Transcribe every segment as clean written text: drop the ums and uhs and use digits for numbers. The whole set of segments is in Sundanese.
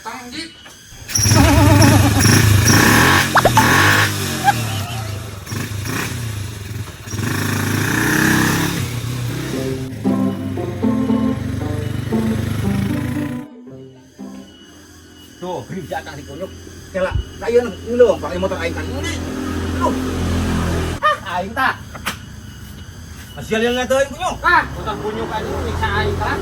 Tanggi. Tuh, gereja kang dikunyuk. Kela, ayeuna ngeuleuh pakai motor aing kan. Aduh. Ah, aing tah. Hasil yang teuing kunyuk. Ah, motor kunyuk aja nyiksa aing tah.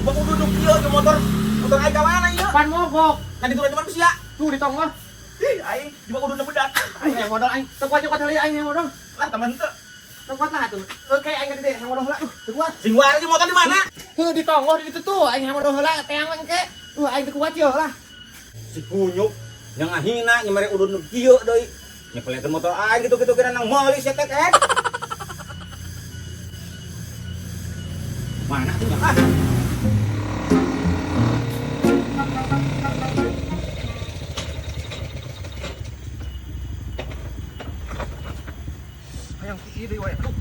Bang duduk ieu ke motor. Motor aing ka mana ieu? Pan mogok. Kan diturun cuma sia. Tuh di tong mah. Ih, aing di bawah duduk bedak. Aing yang modal aing. Teu kuat kuat heula aing yang modal. Lah teman teu. Teu kuat lah atuh. Oke aing gede yang modal heula. Teu kuat. Sing wae di motor di mana? Heuh di tonggoh di ditu tuh aing yang modal heula teang engke. Aing teu kuat yo lah. Si kunyuk yang ngahina nyamere udun nu kieu deui. Nyepelekeun motor aing gitu-gitu kira nang meuli sia teh kan. Mana tuh ah? Hayang kieu deui wae. Aduh.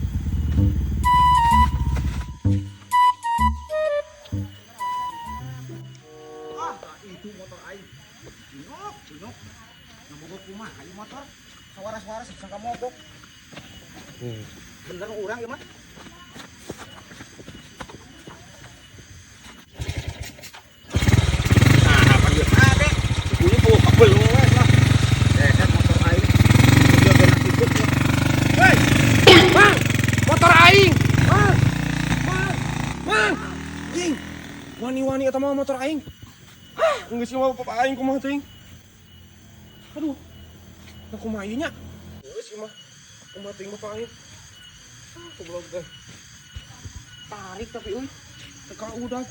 Ah, itu motor aing. Kunyuk, kunyuk. Yang mogok kumaha ieu motor? Suara-suara sangka mogok. Bener urang ieu mah. Nah, apa ieu? Ade. Kunyuk tuh kabel we lah. Deset motor aing. Ieu kena ikut. Hei! Mang, motor aing. Mang. Mang. Mang. Jing. Wani-wani eta mah motor aing. Ah, geus mah bapak aing kumaha teuing. Aduh. Nah kumaha ieu nya? Geus ieu mah. Kumaha teuing bapak aing. Ah, goblok teh. Tarik tapi euy. Teu udah.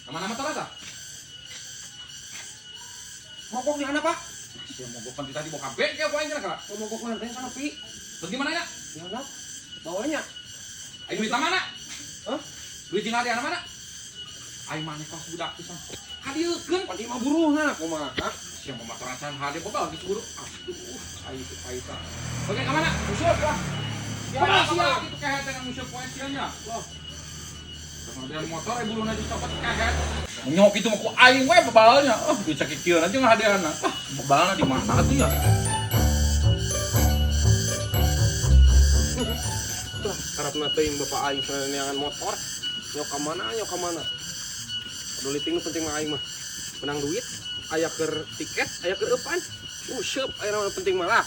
Kemana motor eta? Mogok di mana, Pak? Sia mogok kan tadi bawa kabeh ya ku aing kira. Oh, mogok manteng kana pi. Terus gimana ya? Di handap. Bawanya. Aing duit mana? Hah? Duit tinggal di mana? Aing maneh kos budak pisan. Hadieukeun. Pan ieu mah buruhna kumaha? Sia motor acan hade bobal geus buru. Aduh, aing teu paita. Oke, ka mana? Usut lah. Kumaha sia kitu kehet teh nguseup poe sia nya. Loh. Kemudian motor eh buruhna dicopot kehet. Nyok itu mah ku aing we bebalnya. Oh, duit sakieu aja ngahadiana. Ah, bebalna di mana atuh ya? Lah, karepna teuing bapak aing saneangan motor. Nyok ka mana, nyok ka mana. Aduh liting nu penting mah aing mah. Menang duit, aya keur tiket, aya keur eupan. Useup aya mah penting mah lah.